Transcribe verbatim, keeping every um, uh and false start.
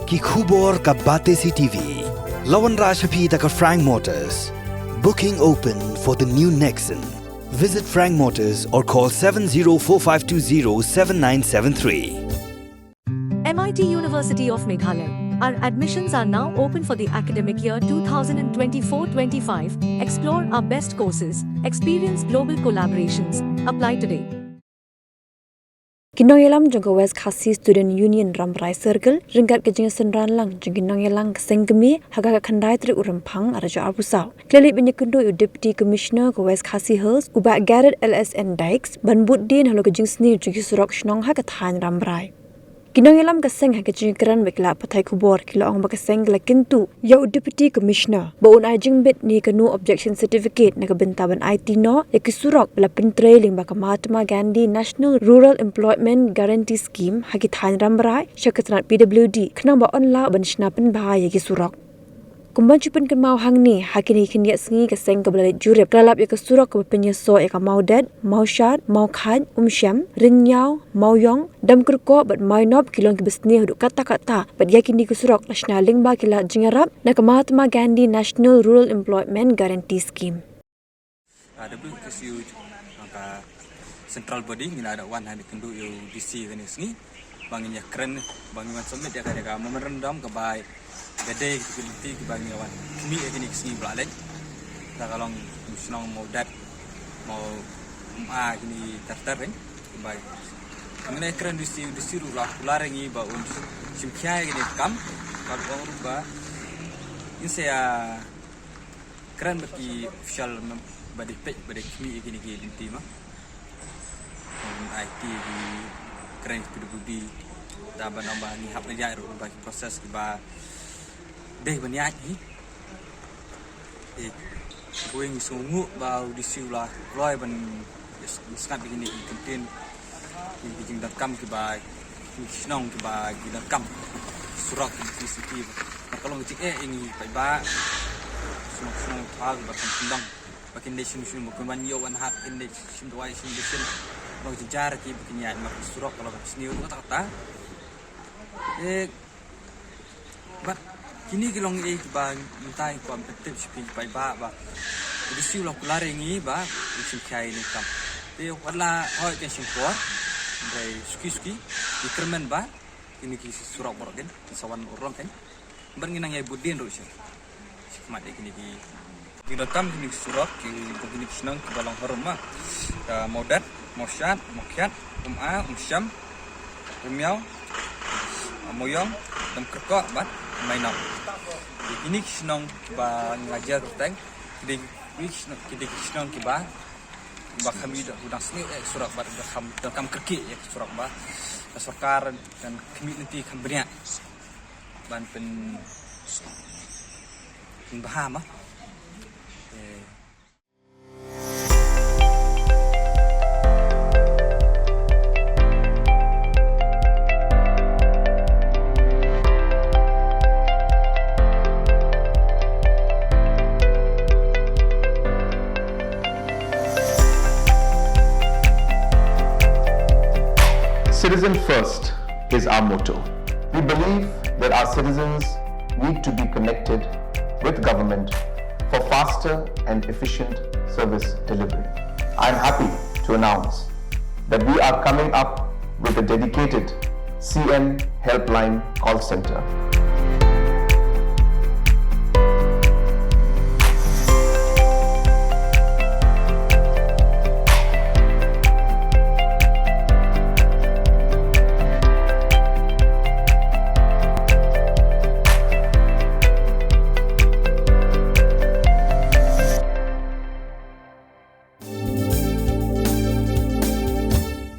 Ki khubor ka Batesi T V. La wanrah sha phi da ka Frank Motors. Booking open for the new Nexon. Visit Frank Motors or call seven zero four five two zero seven nine seven three. M I T University of Meghalaya. Our admissions are now open for the academic year twenty twenty-four twenty-five. Explore our best courses, experience global collaborations. Apply today. Ki nongïalam jong ka West Khasi Student Union Rambrai Circle ryngkat ka jingsynran lang jong ki nongïalam ka seng kmie ha ka khyndai tarik u Rymphang arhajar arphew saw, ki la leit ban ïakynduh ïa u Deputy Commissioner ka West Khasi Hills, u Bah Garod L S N Dykes, ban bud dien halor ka jingsniew jong ki surok shnong ha ka thaiñ Rambrai. Ki nongïalam ka seng ha ka jingkren bad ki lad pathai khubor ki la ong ba ka seng ka la kyntu ïa u Deputy Commissioner ba un ai jingbit ne ka no objection certificate na ka bynta ban aiti noh ïa ki surok ba la pyntrei lyngba ka Mahatma Gandhi National Rural Employment Guarantee Scheme ha ki thaiñ Rambrai sha ka tnat P W D khnang ba yn lah ban shna pynbha ïa ki surok. Kumban shu pynkynmaw hangne, ha kine ki khyndiat sngi ka seng kaba la leit jurip ka la lap ïa ka surok kaba pynïasoh ïa ka Mawdet, Mawshad, Mawkhait, Umshem, Rynñiaw, Mawiong, Damkyrkoh bad Mawnop ki long kiba sniew haduh katta katta bad ïa kine ki surok la shna lyngba ki lad jingïarap na ka Mahatma Gandhi National Rural Employment Guarantee Scheme. Ah, W K S U, ah, ka central body, ngi la da wan ha ïakynduh ïa u D C kane ka sngi ba ngin ïakren, ba ngin wan submit ïa kane ka memorandum kaba ïadei bad ki lynti kiba ngi la wan khmih ïa kine ki sngi ba la leit. Lada ka long shnong Mawdet, Maw, Umha, kine ter ter, eh, kiba ngin ïakren, D C, D C ruh la kular ïa ngi ba un shim khia ïa kane ka kam. Ka ruh ba ngin sa ïa kren bad ki official mem-, ba dei peit, ba dei khmih ïa kine ki lynti ma. Ong ai ti ki kren ki P W D da ban ong ba ngi hap ban ïaid ruh ba ki process kiba dei ban ïaid hi. Eh, kawei ngi sngewnguh ba u D C u la kloi ban ïa s-, sngap ïa kine ki kyntien, ki, ki jingdonkam kiba, ki shnong kiba ki donkam surok, ki city. Ba ka long ka jingeh ïa ngi paidbah, shnong, shnong thaw kiba kham kyndong, ba kin dei shim shim, ba kin wan ïoh wan hat, kin dei shim dawai shim beshin. Long jynjar ki ba kin ïaid, ma ka surok ka long kaba sniew katta katta. Eh, bad kine ki long ei kiba mynta ngi kwah ban pyntip sha phi paidbah ba u D C u la kular ïa ngi ba ngin shim khia ïa kane ka kam. Te wat la hoi kin shim por, hynrei suki suki ngi kyrmen ba kine ki surok baroh kin sa wan urlong kan. Bad ngin nang ïai bud dien ruh sha, sha khmat ïa kine ki Ki donkam kine ki surok, ki, kine ki shnong kiba long harum ma. Ka Mawdet, Mawshad, Mawkhiat, Umha, Umshem, Rynñiaw, Mawiong, Damkyrkoh bad Mawnop. Kine ki shnong kiba ngi la jer kyrteng, ki dei ki shnong, ki dei ki shnong kiba, kiba kham ïoh, kiba dang sniew eh surok bad kiba kham donkam kyrkieh ïa surok ba ka sorkar kan khmih lynti kham bniah ban pyn, pynbha ma. Eh. Citizen first is our motto. We believe that our citizens need to be connected with government for faster and efficient service delivery. I am happy to announce that we are coming up with a dedicated C M Helpline call center.